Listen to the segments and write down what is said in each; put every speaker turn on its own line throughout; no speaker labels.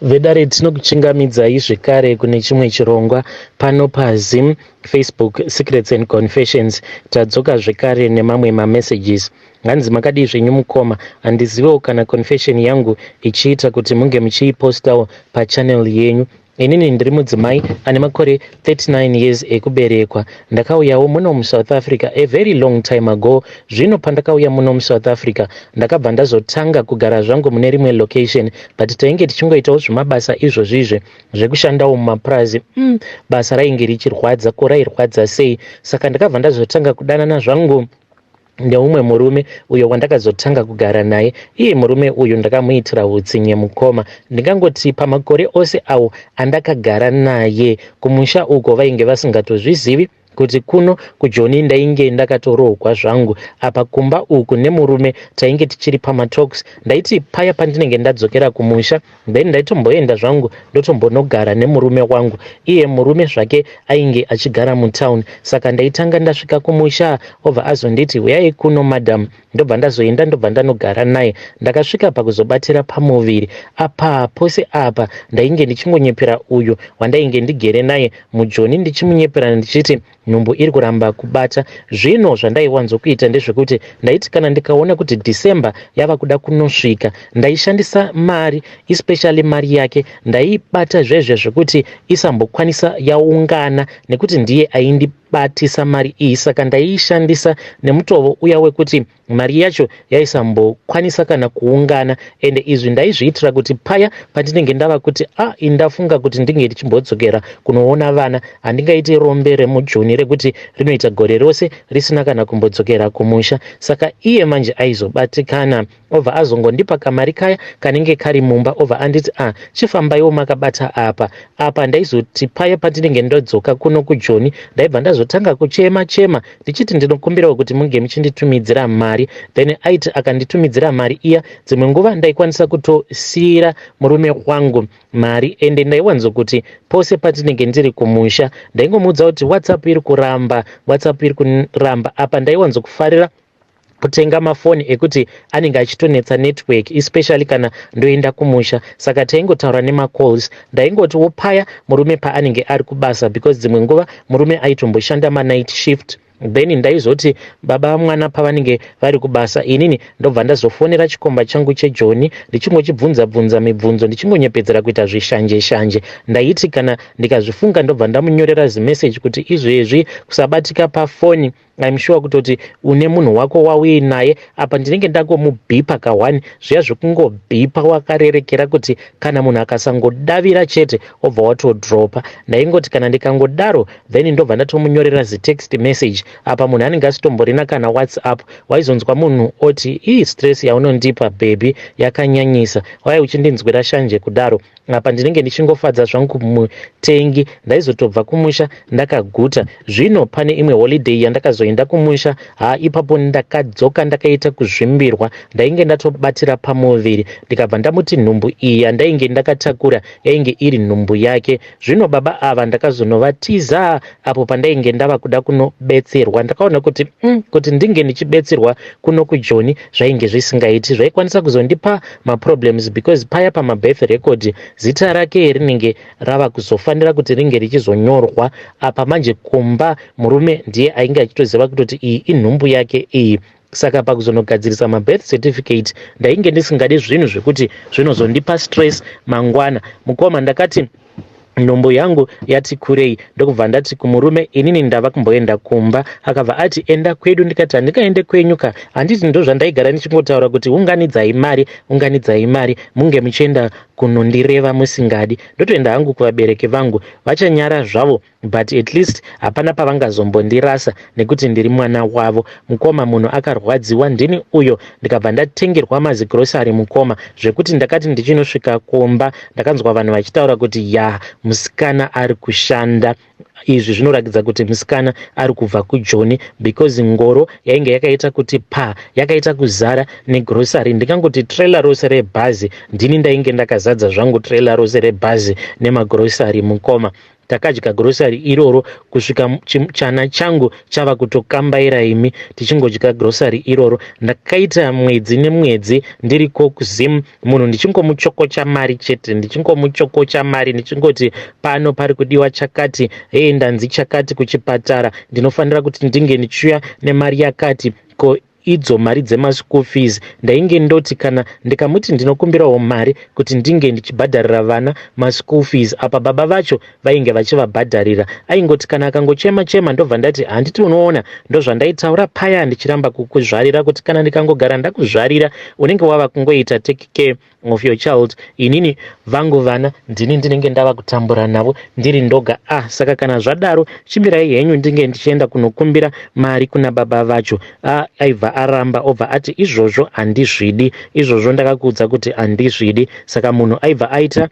Vedare, tinokuchingamidzai zvekare kune chimwe chirongwa pano paZim Facebook Secrets and Confessions. Tadzoka zvekare nemamwe mamessages. Hanzi, "Makadii zvenyu mukoma? Handizivewo kana confession yangu ichiita kuti munge muchiipostawo pachannel yenyu. Inini ndiri mudzimai ane makore 39 years ekuberekwa. Ndakauyawo muno muSouth Africa a very long time ago. Zvino pandakauya muno muSouth Africa, ndakabva ndazotanga kugara zvangu mune rimwe location, but tainge tichingoitawo zvemabasa izvozvizvi zvekushandawo mumapurazi. Basa rainge richirwadza, ko rairwadza sei? Saka ndakabva ndazotanga kudanana zvangu neumwe murume uyo wandakazotanga kugara naye. Iye murume uyu ndakamuitira utsinye mukoma. Ndingangoti pamakore ose awo andakagara naye, kumusha uko vainge vasingatozvizivi kuti kuno kuJoni ndainge ndakatoroorwa zvangu. Apa kumba uku nemurume tainge tichiri pamatalks. Ndaiti paya pandinenge ndadzokera kumusha, then ndaitomboenda zvangu ndotombonogara nemurume wangu. Iye murume zvake ainge achigara mutown, saka ndaitanga ndasvika kumusha, obva azonditi, 'Uyai kuno madam.' Ndobva ndazoenda, ndobva ndanogara naye. Ndakasvika pakuzobatira pamuviri apa. Pose apa ndainge ndichingonyepera uyu wandainge ndigere naye muJoni, ndichimunyepera ndichiti nhumbu iri kuramba kubata. Zvino zvandaiwanzokuita ndezvekuti ndaiti kana ndikaona kuti December yava kuda kunosvika, ndaishandisa mari, especially mari yake ndaiibata zvezve zvekuti isambokwanisa yaungana, nekuti ndiye aindibatisa mari iyi. Saka ndaiishandisa nemutovo uya wekuti mari yacho yaisambokwanisa kana kuungana. Ende izvi ndaizviitira kuti paya pandinenge ndava kuti a ah, ndafunga kuti ndinge ndichimbodzokera kunoona vana, handingaiti rombe remuJoni rekuti rinoita gore rose risina kana kumbodzokera kumusha. Saka iye manje aizobatikana, obva azongondipa kamari kaya kanenge kari mumba, obva anditi, "A ah, chifambaiwo makabata apa apa." Ndaizoti paya pandinenge ndodzoka kuno kuJoni, ndaibva ndazotanga kuchema chema ndichiti ndinokumbirawo kuti munge muchinditumidzira mari. Then aiti akanditumidzira mari iya, dzimwe nguva ndaikwanisa kutosiyira murume wangu mari. Ende ndaiwanzokuti pose patinenge ndiri kumusha, ndaingomuudza kuti WhatsApp iri kuramba, WhatsApp iri kuramba. Apa ndaiwanzokufarira kutenga mafoni ekuti anenge achitonetsa network, especially kana ndoenda kumusha. Saka taingotaura nemacalls. Ndaingotiwo paya murume paanenge ari kubasa, because dzimwe nguva murume aitomboshanda manight shift, then ndaizoti baba mwana pavanenge vari kubasa, inini ndobva ndazofonera chikomba changu cheJoni, ndichingochibvunza bvunza mibvunzo, ndichingonyepedzera kuita zvishanje shanje. Ndaiti kana ndikazvifunga, ndobva ndamunyorera zimeseji kuti izvezvi kusabatika pafoni, I'm sure kutoti une munhu wako wauinaye. Apa ndinenge ndangomubhipa ka1 zviya zvekungobhipa wakarerekera kuti kana munhu akasangodavira chete, obva watodropa. Ndaingoti kana ndikangodaro, then ndobva ndatomunyorera zitext message. Apa munhu anenge asitomborina kana WhatsApp. Waizonzwa munhu oti, "Ii, stress yaunondipa baby yakanyanyisa, wai uchindinzwira shanje kudaro?" Apa ndinenge ndichingofadza zvangu mutengi. Ndaizotobva kumusha ndakaguta. Zvino pane imwe holiday yandakazoenda kumusha, ha, ipapo ndakadzoka ndakaita kuzvimbirwa. Ndainge ndatobatira pamuviri, ndikabva ndamuti nhumbu iyi yandainge ndakatakura yainge iri nhumbu yake. Zvino baba ava ndakazonovatiza apo pandainge ndava kuda kunobetserwa. Ndakaona kuti kuti ndinge ndichibetserwa kuno kuJoni zvainge zvisingaiti, zvaikwanisa kuzondipa maproblems, because paya pamabirth record zita rake rinenge rava kuzofanira kuti ringe richizonyorwa. Apa manje kumba murume ndiye ainge achitoziva kutoti iyi inhumbu yake iyi. Saka pakuzonogadzirisa mabirth certificate, ndainge ndisingadi zvinhu zvekuti zvinozondipa stress mangwana. Mukoma, ndakati nhumbu yangu yati kurei, ndokubva ndati kumurume, "Inini ndava kumboenda kumba." Akabva ati, "Enda kwedu." Ndikati, "Handingaende kwenyu ka. Handiti ndo zvandaigara ndichingotaura kuti unganidzai mari, unganidzai mari, munge muchienda kunondireva musingadi? Ndotoenda hangu kuvabereki vangu, vachanyara zvavo, but at least hapana pavangazombondirasa nekuti ndiri mwana wavo." Mukoma, munhu akarwadziwa ndini uyo. Ndikabva ndatengerwa mazigrosari mukoma, zvekuti ndakati ndichinosvika kumba, ndakanzwa vanhu vachitaura kuti, "Ya, musikana ari kushanda. Izvi zvinoratidza kuti musikana ari kubva kuJoni," because ngoro yainge yakaita kuti pa yakaita kuzara negrosari. Ndingangoti trailer rose rebhazi, ndini ndainge ndakazadza zvangu trailer rose rebhazi nemagrosari mukoma. Takadya grocery iroro kusvika chana changu chava kutokambaira imi tichingodya grocery iroro. Ndakaita mwedzi nemwedzi ndiriko kuZim munhu ndichingomuchokocha mari chete, ndichingomuchokocha mari ndichingoti pano pari kudiwa chakati, hee ndanzi chakati kuchipatara, ndinofanira kuti ndinge ndichiuya nemari yakati. Ko idzo mari dzemaschool fees ndainge ndoti kana ndikamuti ndinokumbirawo mari kuti ndinge ndichibhadharira vana maschool fees, apa baba vacho vainge vachivabhadharira. Aingoti kana akangochema chema ndobva ndati handiti unoona ndozvandaitaura paya ndichiramba kukuzvarira kuti kana ndikangogara ndakuzvarira unenge wava kungoita take care of your child, inini vangu vana ndini ndinenge ndava kutambura navo ndiri ndoga. Ah, saka kana zvadaro chimirai henyu ndinge ndichienda kunokumbira mari kuna baba vacho. Ah, aibva aramba obva ati izvozvo handizvidi, izvozvo ndakakuudza kuti handizvidi. Saka munhu aibva aita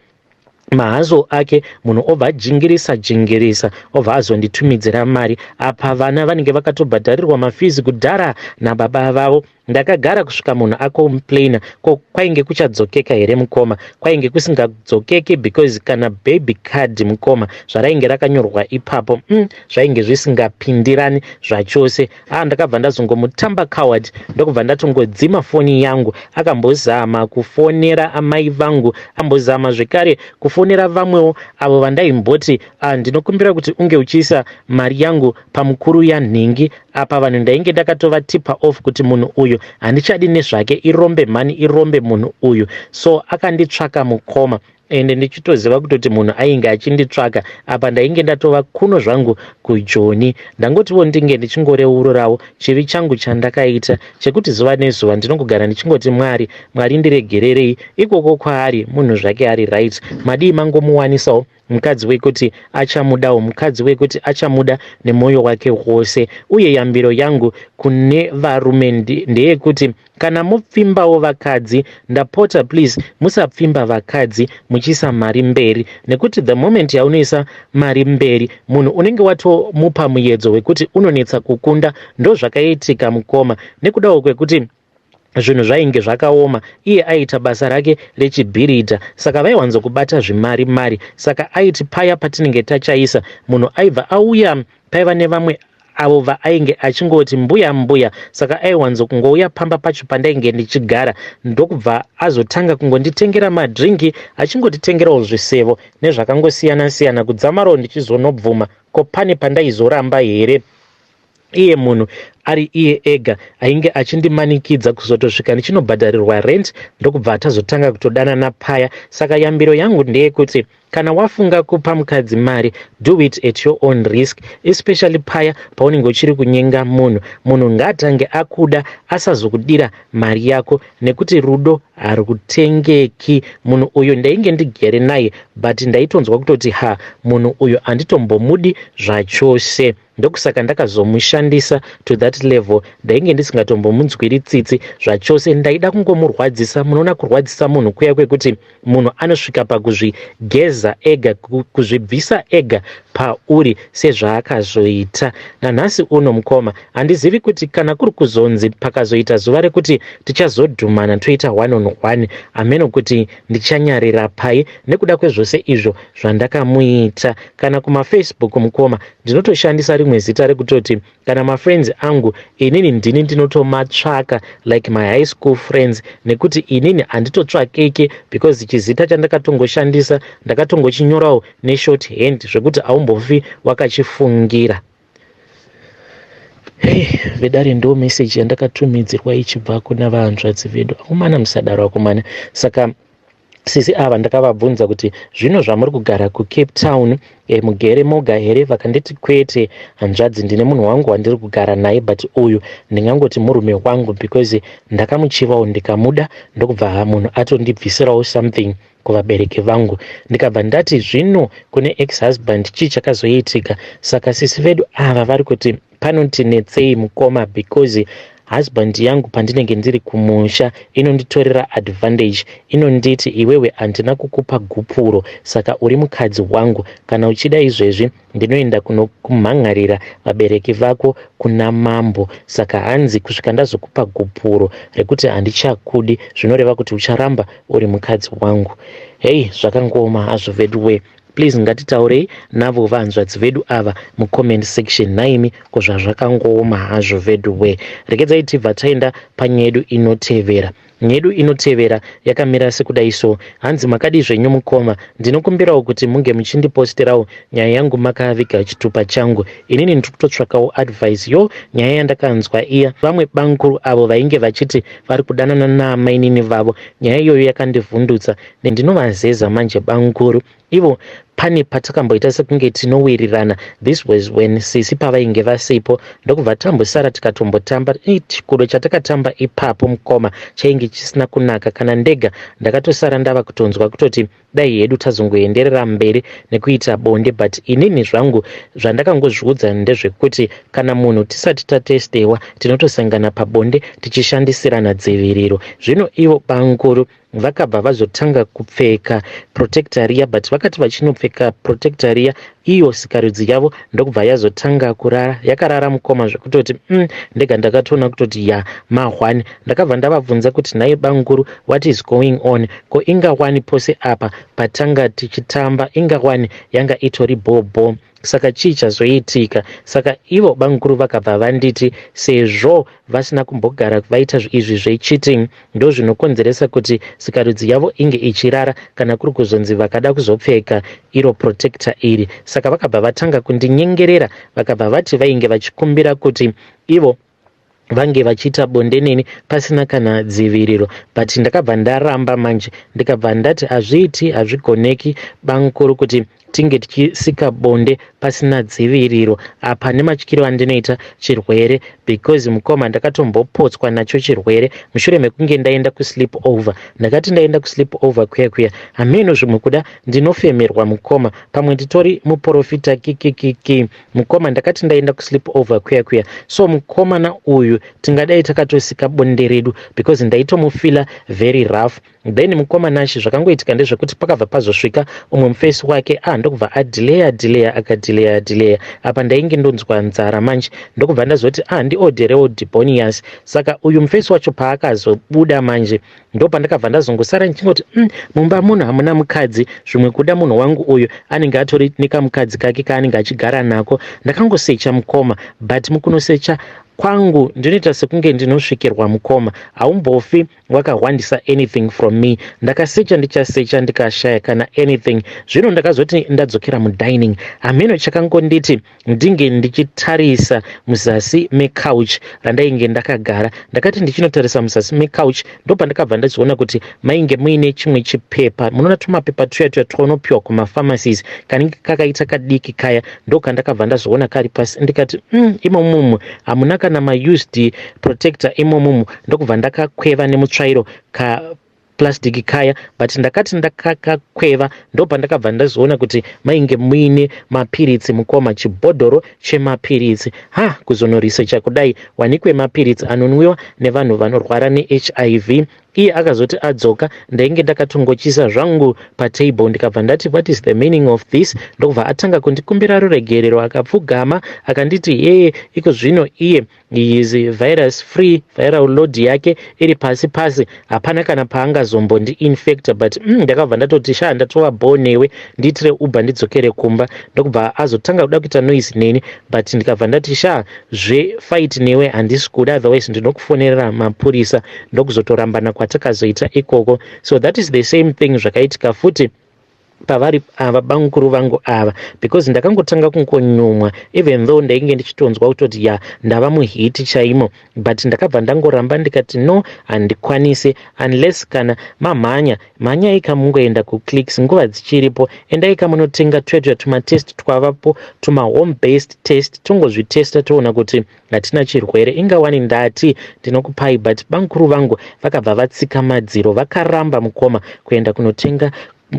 mahazo ake, munhu obva ajingirisa jingirisa obva azonditumidzira mari. Apa vana vanenge vakatobhadharirwa mafizi kudhara nababa vavo. Ndakagara kusvika munhu acomplaina. Ko kwainge kuchadzokeka here mukoma? Kwainge kusingadzokeki because kana baby card mukoma zvarainge rakanyorwa ipapo zvainge zvisingapindirani zvachose. Ah, ndakabva ndazongomutamba coward ndokubva ndatongodzima foni yangu. Akambozama kufonera amai vangu, ambozama zvekare kufonera vamwewo avo vandaimboti ah, ndinokumbira kuti unge uchiisa mari yangu pamukuru yanhingi. Apa vanhu ndainge ndakatovatipa off kuti munhu uyu handichadi nezvake, irombe mhani, irombe munhu uyu. So akanditsvaka mukoma, ende ndichitoziva kutoti munhu ainge achinditsvaka. Apa ndainge ndatova kuno zvangu kuJoni. Ndangotiwo ndinge ndichingoreururawo chivi changu chandakaita chekuti zuva nezuva ndinongogara ndichingoti Mwari, Mwari ndiregererei. Ikoko kwaari munhu zvake ari right, madii mangomuwanisawo mukadzi wekuti achamudawo, mukadzi wekuti achamuda nemwoyo wake wose. Uye yambiro yangu kune varume ndeyekuti kana mupfimbawo vakadzi, ndapota please musapfimba vakadzi muchiisa mari mberi, nekuti the moment yaunoisa mari mberi munhu unenge watomupa muedzo wekuti unonetsa kukunda. Ndozvakaitika mukoma, nekudawo kwekuti zvinhu zvainge zvakaoma. Iye aiita basa rake rechibhiridha, saka vaiwanzokubata zvimari mari. Saka aiti paya patinenge tachaisa, munhu aibva auya, paiva nevamwe avo vaainge achingoti mbuya mbuya. Saka aiwanzokungouya pamba pacho pandainge ndichigara, ndokubva azotanga kungonditengera madringi, achingotitengerawo zvisevo nezvakangosiyana siyana. Kudzamarawo ndichizonobvuma, ko pane pandaizoramba here? Iye munhu ari iye ega ainge achindimanikidza kuzotosvika ndichinobhadharirwa rent, ndokubva tazotanga kutodanana paya. Saka yambiro yangu ndeyekuti kana wafunga kupa mukadzi mari, do it at your own risk, especially paya paunenge uchiri kunyenga munhu. Munhu ngaatange akuda, asazokudira mari yako, nekuti rudo harutengeki. Munhu uyu ndainge ndigere naye, but ndaitonzwa kutoti ha, munhu uyu handitombomudi zvachose. Ndokusaka ndakazomushandisa to that level. Ndainge ndisingatombomunzwiri tsitsi zvachose, ndaida kungomurwadzisa. Munoona kurwadzisa munhu kuya kwekuti munhu anosvika pakuzvigeza ega, kuzvibvisa ega pauri, sezvaakazoita nanhasi uno mukoma. Handizivi kuti kana kuri kuzonzi pakazoita zuva rekuti tichazodhumana toita one on one, hameno kuti ndichanyarira pai nekuda kwezvose izvo zvandakamuita. Kana kumaFacebook mukoma, ndinotoshandisa rimwe zita rekutoti kana mafriends angu inini ndini ndinotomatsvaka, like my high school friends, nekuti inini handitotsvakeke because chizita chandakatongoshandisa ndakatongochinyorawo neshort hand zvekuti haumbofi wakachifungira. Hei vedare, ndo meseji yandakatumidzirwa ichibva kuna vahanzvadzi vedu. Akomana, musadaro akomana. Saka sisi ava ndakavabvunza kuti zvino zvamuri kugara kuCape Town mugere moga here? Vakanditi kwete hanzvadzi, ndine munhu wangu wandiri kugara naye, but uyu ndingangoti murume wangu because ndakamuchivawo ndikamuda, ndokubva munhu atondibvisirawo something kuvabereki vangu. Ndikabva ndati zvino kune ex husband chii chakazoitika? Saka sisi vedu ava vari kuti panotinetsei mukoma, because husband yangu pandinenge ndiri kumusha inonditorera advantage. Inonditi iwewe handina kukupa gupuro, saka uri mukadzi wangu. Kana uchida izvezvi ndinoenda kunokumhan'arira vabereki vako kuna mambo. Saka hanzi kusvika ndazokupa gupuro rekuti handichakudi, zvinoreva kuti ucharamba uri mukadzi wangu. Hei, zvakangoma hazvo veduwe. Please ngatitaurei navo vahanzvadzi vedu ava mucomment section. Nhaimi, ko zvazvakangooma hazvo veduwe. Regedzai tibva taenda panyaya yedu inotevera. Nyaya yedu inotevera yakamira sekudai so. Hanzi makadii zvenyu mukoma, ndinokumbirawo kuti munge muchindiposterawo nyaya yangu makaviga chitupa changu. Inini ndiri kutotsvakawo advice yo nyaya yandakanzwa iya vamwe bamkuru avo vainge vachiti vari kudanana naamainini vavo. Nyaya iyoyo yakandivhundutsa ndinovazeza manje bamkuru ivo. Pane patakamboita sekunge tinowirirana, this was when sisi pavainge vasipo, ndokubva tambosara tikatombotamba. Chikudo chatakatamba ipapo mukoma chainge chisina kunaka. Kana ndega ndakatosara ndava kutonzwa kutoti dai hedu tazongoenderera mberi nekuita bonde. But inini zvangu zvandakangozviudza ndezvekuti kana munhu tisati tatestewa, tinotosangana pabonde tichishandisirana dziviriro. Zvino ivo bamkuru vakabva vazotanga kupfeka protector riya, but vakati vachinopfeka protector riya, iyo sikarudzi yavo ndokubva yazotanga kurara. Yakarara mukoma zvekutoti ndega ndakatoona kutoti ya mahwani. Ndakabva ndavabvunza kuti, "Nhai bamkuru, what is going on? Ko ingawani pose apa patanga tichitamba ingawani yanga itori bhobho, saka chii chazoitika?" Saka ivo bamkuru vakabva vanditi sezvo vasina kumbogara vaita izvi zvecheating, ndo zvinokonzeresa kuti sikarudzi yavo inge ichirara kana kuri kuzonzi vakada kuzopfeka iro protector iri. Saka vakabva vatanga kundinyengerera, vakabva vati vainge vachikumbira kuti ivo vange vachiita bonde neni pasina kana dziviriro, but ndakabva ndaramba manje. Ndikabva ndati hazviiti, hazvigoneki bamkuru kuti tinge tichisika bonde pasina dziviriro apa nematyiro andinoita chirwere, because mukoma ndakatombopotswa nacho chirwere mushure mekunge ndaenda kusleep over. Ndakati ndaenda kusleep over kuya kuya, hameno zvimwe kuda ndinofemerwa mukoma, pamwe nditori muprofita kikikiki. Mukoma, ndakati ndaenda kusleep over kuya kuya, so mukomana uyu tingadai takatosika bonde redu because ndaitomufila very rough. Then mukoma Nashi, zvakangoitika ndezvekuti pakabva pazosvika umwe mufesi wake, ah, ndokubva adhileya dhileya, akadhileya dhileya. Apa ndainge ndonzwa nzara manje, ndokubva ndazoti, ah, ndiodherewo Debonairs. Saka uyu mufesi wacho paakazobuda manje, ndopandakabva ndazongosara ndichingoti, mumba muno hamuna mukadzi, zvimwe kuda munhu wangu uyu anenge atori nekamukadzi kake kaanenge achigara nako. Ndakangosecha mukoma, but mukunosecha kwangu ndinoita sekunge ndinosvikirwa mukoma, haumbofi wakahwandisa anything from me. Ndakasecha, ndichasecha, ndikashaya kana anything. Zvino ndakazoti ndadzokera mudining, hameno chakangonditi ndinge ndichitarisa muzasi mecouch randainge ndakagara. Ndakati ndichinotarisa muzasi mecouch, ndopandakabva ndachiona kuti mainge muine chimwe chipepa. Munoona tumapepa tuya tuya twaunopiwa kumapharmacies kanenge kakaita kadiki kaya, ndokandakabva ndazoona kari pasi. Ndikati, imomumu hamuna kana maused protector imomumu." Ndokubva ndakakweva nemutsvairo ka plastic kaya, but ndakati ndakakakweva, ndopandakabva ndazoona kuti mainge muine mapiritsi mukoma, chibhodhoro chemapiritsi. Ha, kuzonorisecha kudai, wanikwe mapiritsi anonwiwa nevanhu vanorwara neHIV. Iye akazoti adzoka, ndainge ndakatongochisa zvangu patable. Ndikabva ndati, "What is the meaning of this?" Ndokubva atanga kundikumbira ruregerero, akapfugama, akanditi yeye iko zvino iye is virus free, viral load yake iri pasi pasi, hapana kana paangazombondi-infecta. But ndakabva ndatoti, "Sha, ndatova bho newe, ndiitire Uber ndidzokere kumba." Ndokubva azotanga kuda kuita noise neni, but ndikabva ndati, "Sha, zvefight newe handisi kuda, otherwise ndinokufonerera mapurisa." Ndokuzotorambana kwatakazoita ikoko. So that is the same thing zvakaitika futi pavari ava bamukuru vangu ava, because ndakangotanga kungonyumwa even though ndainge ndichitonzwa kutoti ya, ndava muheat chaimo, but ndakabva ndangoramba. Ndikati, "No, handikwanisi unless kana mamhanya mhanyai kamungoenda kuClicks nguva dzichiripo, endai kamunotenga tuya tumatest twavapo, tuma-home based test, tongozvitesta toona kuti hatina chirwere. Ingawani ndati ndinokupai." But bamukuru vangu vakabva vatsika madziro, vakaramba mukoma kuenda kunotenga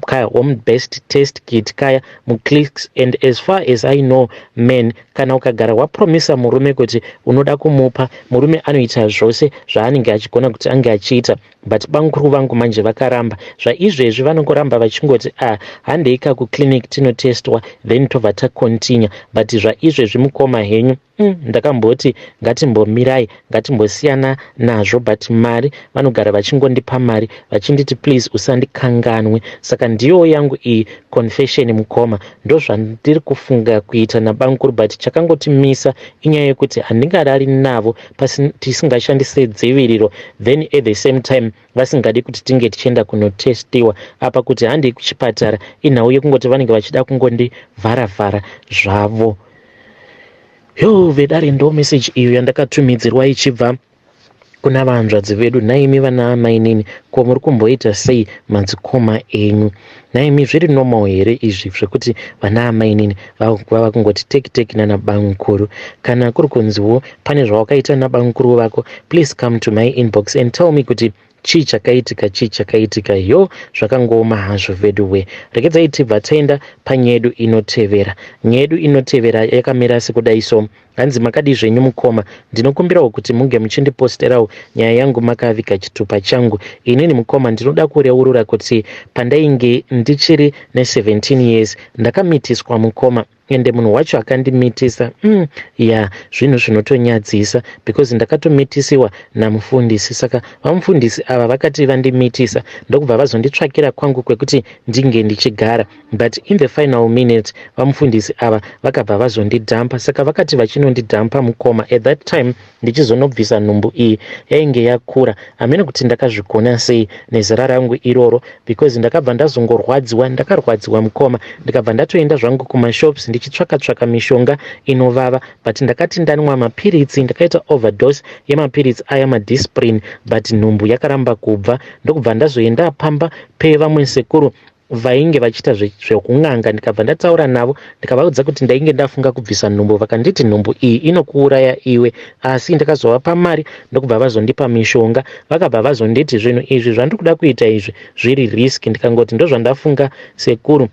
ka home based test kit kaya muClicks. And as far as I know, man, Kana ukagara wapromisa murume kuti unoda kumupa, murume anoita zvose zvaanenge achigona kuti ange achiita. But bamukuru vangu manje vakaramba. Zvaizvezvi vanongoramba vachingoti, "Ah, handei ka kuclinic tinotestwa, then tobva tacontinue." But zvaizvezvi, mukoma henyu, ndakamboti ngatimbomirai, ngatimbosiyana nazvo, but mari vanogara vachingondipa mari vachinditi, "Please usandikanganwe." Saka ndiyo yangu iyi confession, mukoma. Ndozvandiri kufunga kuita nabamukuru, but chakangotimisa inyaya yekuti handingarari navo tisingashandise dziviriro, then at the same time vasingadi kuti tinge tichienda kunotestiwa. Apa kuti handei kuchipatara inhau yekungoti vanenge vachida kungondivharavhara zvavo. Yo, vedare, ndo meseji iyo yandakatumidzirwa ichibva kuna vanzvadzi vedu. Nhaimi vana amainini, ko muri kumboita sei madzikoma enyu? Nhaimi, zviri normal here izvi zvekuti vana amainini vava kungoti teki teki nana bamukuru? Kana kuri kunziwo pane zvawakaita nabamukuru vako, please come to my inbox and tell me kuti chii chakaitika, chii chakaitika. Yo, zvakangooma hazvo veduwe. Regedzai tibva taenda panyedu inotevera. Nyedu inotevera yakamira sekudai so. Hanzi, "Makadi zvenyu mukoma? Ndinokumbirawo kuti munge muchindiposterawo nyaya yangu makaviga chitupa changu. Inini mukoma, ndinoda kureurura kuti pandainge ndichiri ne17 years ndakamitiswa, mukoma. Ende munhu wacho akandimitisa, ya, zvinhu zvinotonyadzisa because ndakatomitisiwa namufundisi. Saka vamufundisi ava vakati vandimitisa, ndokubva vazonditsvakira kwangu kwekuti ndinge ndichigara, but in the final minute vamufundisi ava vakabva vazondidhampa. Saka vakati vachinondidhampa, mukoma, at that time ndichizonobvisa nhumbu iyi yainge yakura. Hamene kuti ndakazvigona sei nezera rangu iroro, because ndakabva ndazongorwadziwa. Ndakarwadziwa, mukoma, ndikabva ndatoenda zvangu kumashops ndichitsvaka tsvaka mishonga inovava, but ndakati ndanwa mapiritsi, ndakaita overdose yemapiritsi aya, maDisprin, but nhumbu yakaramba kubva. Ndokubva ndazoenda pamba pevamwe sekuru vainge vachiita zvekun'anga. Ndikabva ndataura navo, ndikavaudza kuti ndainge ndafunga kubvisa nhumbu. Vakanditi, 'Nhumbu iyi inokuuraya iwe.' Asi ndakazovapa mari, ndokubva vazondipa mishonga. Vakabva vazonditi zvinhu izvi zvandiri kuda kuita izvi zviri risk. Ndikangoti ndozvandafunga, sekuru,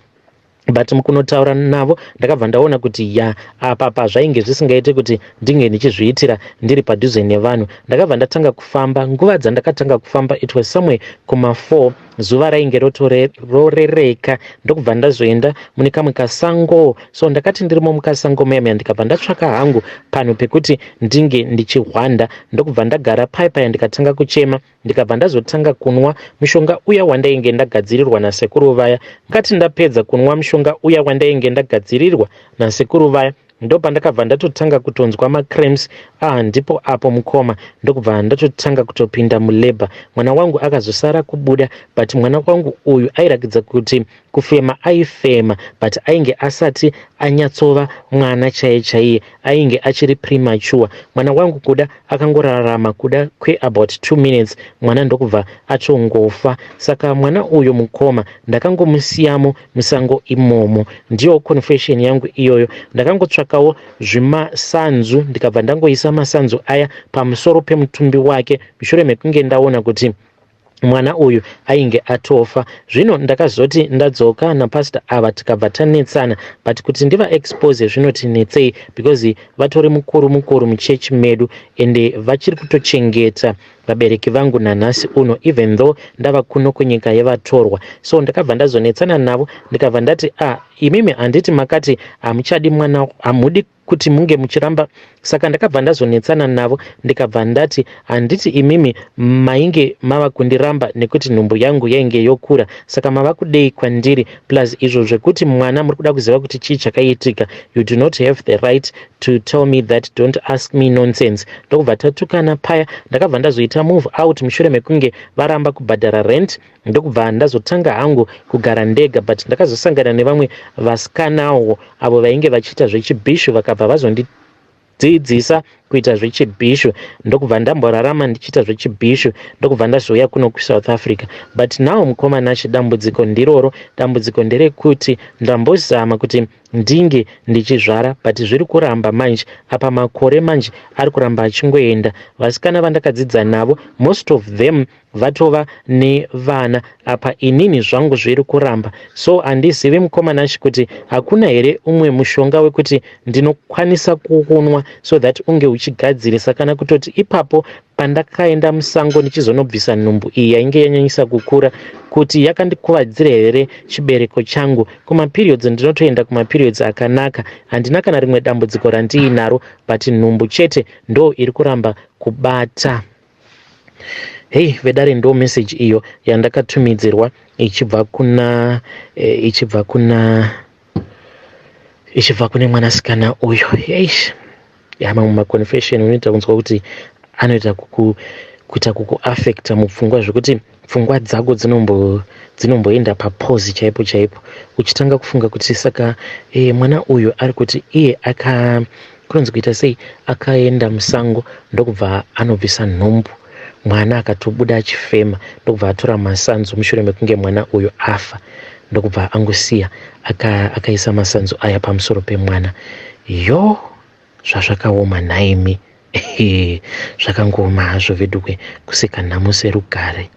but mukunotaura navo ndakabva ndaona kuti ya, apa pazvainge zvisingaiti kuti ndinge ndichizviitira ndiri padhuze nevanhu. Ndakabva ndatanga kufamba. Nguva dzandakatanga kufamba, it was somewhere kuma4, zuva rainge rorereka. Ndokubva ndazoenda mune kamwe kasango. So ndakati ndirimo mukasango muyamya, ndikabva ndatsvaka hangu panhu pekuti ndinge ndichihwanda, ndokubva ndagara pai paya, ndikatanga kuchema. Ndikabva ndazotanga kunwa mushonga uya wandainge ndagadzirirwa nasekuru vaya. Ngati ndapedza kunwa mushonga uya wandainge ndagadzirirwa nasekuru vaya, ndopandakabva ndatotanga kutonzwa macramps. Ah, ndipo apo, mukoma, ndokubva ndatotanga kutopinda mulabour. Mwana wangu akazosara kubuda, but mwana wangu uyu airakidza kuti kufema aifema, but ainge asati anyatsova mwana chaiye chaiye, ainge achiri premature. Mwana wangu kuda akangorarama kuda kweabout 2 minutes, mwana ndokubva atongofa. Saka mwana uyu, mukoma, ndakangomusiyamo musango imomo. Ndiyo confession yangu iyoyo. Ndakangotsvakawo zvimasanzu, ndikabva ndangoisa masanzu aya pamusoro pemutumbi wake mushure mekunge ndaona kuti mwana uyu ainge atofa. Zvino ndakazoti ndadzoka napastor ava, tikabva tanetsana, but kuti ndivaexpose zvinotinetsei because vatori mukuru mukuru muchechi medu, ende vachiri kutochengeta vabereki vangu nanhasi uno, even though ndava kuno kunyika yevatorwa. So ndakabva ndazonetsana navo, ndikabva ndati, 'Ah, imimi, handiti makati hamuchadi mwana, hamudi kuti munge muchiramba?' Saka ndakabva ndazonetsana navo, ndikabva ndati, 'Handiti imimi mainge mava kundiramba nekuti nhumbu yangu yainge yokura? Saka mava kudei kwandiri? Plus izvo zvekuti mwana muri kuda kuziva kuti chii chakaitika, you do not have the right to tell me that. Don't ask me nonsense.' Ndokubva tatukana paya. Ndakabva ndazoita move out mushure mekunge varamba kubhadhara rent, ndokubva ndazotanga hangu kugara ndega. But ndakazosangana nevamwe vasikanawo avo vainge vachiita zvechibhishu, vakabva vazondi Akandidzidzisa kuita zvechibhishu, ndokubva ndamborarama ndichiita zvechibhishu, ndokubva ndazouya kuno kuSouth Africa. But now, mukoma Nashe, dambudziko ndiroro. Dambudziko nderekuti ndambozama kuti ndinge ndichizvara, but zviri kuramba manje. Apa makore manje ari kuramba achingoenda. Vasikana vandakadzidza navo, most of them vatova nevana, apa inini zvangu zviri kuramba. So handizivi, mukoma Nashe, kuti hakuna here umwe mushonga wekuti ndinokwanisa kuunwa so that unge uchigadzirisa, kana kutoti ipapo pandakaenda musango ndichizonobvisa nhumbu iyi yainge yanyanyisa kukura, kuti yakandikuvadzira here chibereko changu. Kumaperiods ndinotoenda kumaperiods akanaka, handina kana rimwe dambudziko randiinaro, but nhumbu chete ndo iri kuramba kubata. Hei vedare, ndo message iyo yandakatumidzirwa ichibva kune mwanasikana uyu. Eish, mamwe maconfession unoita kunzwa kuti anoita kuita kukuafecta mupfungwa, zvekuti pfungwa dzako dzinomboenda papause chaipo chaipo, uchitanga kufunga kuti saka mwana uyu ari kuti iye aka kunonzi kuita sei, akaenda musango ndokubva anobvisa nhumbu, mwana akatobuda achifema, ndokubva atora masanzu mushure mekunge mwana uyu afa, ndokubva angosiya akaisa masanzu aya pamusoro pemwana. Yo, zvazvakaoma nhaimi, zvakangooma hazvo vedukwe, kuseka nhamo serugare.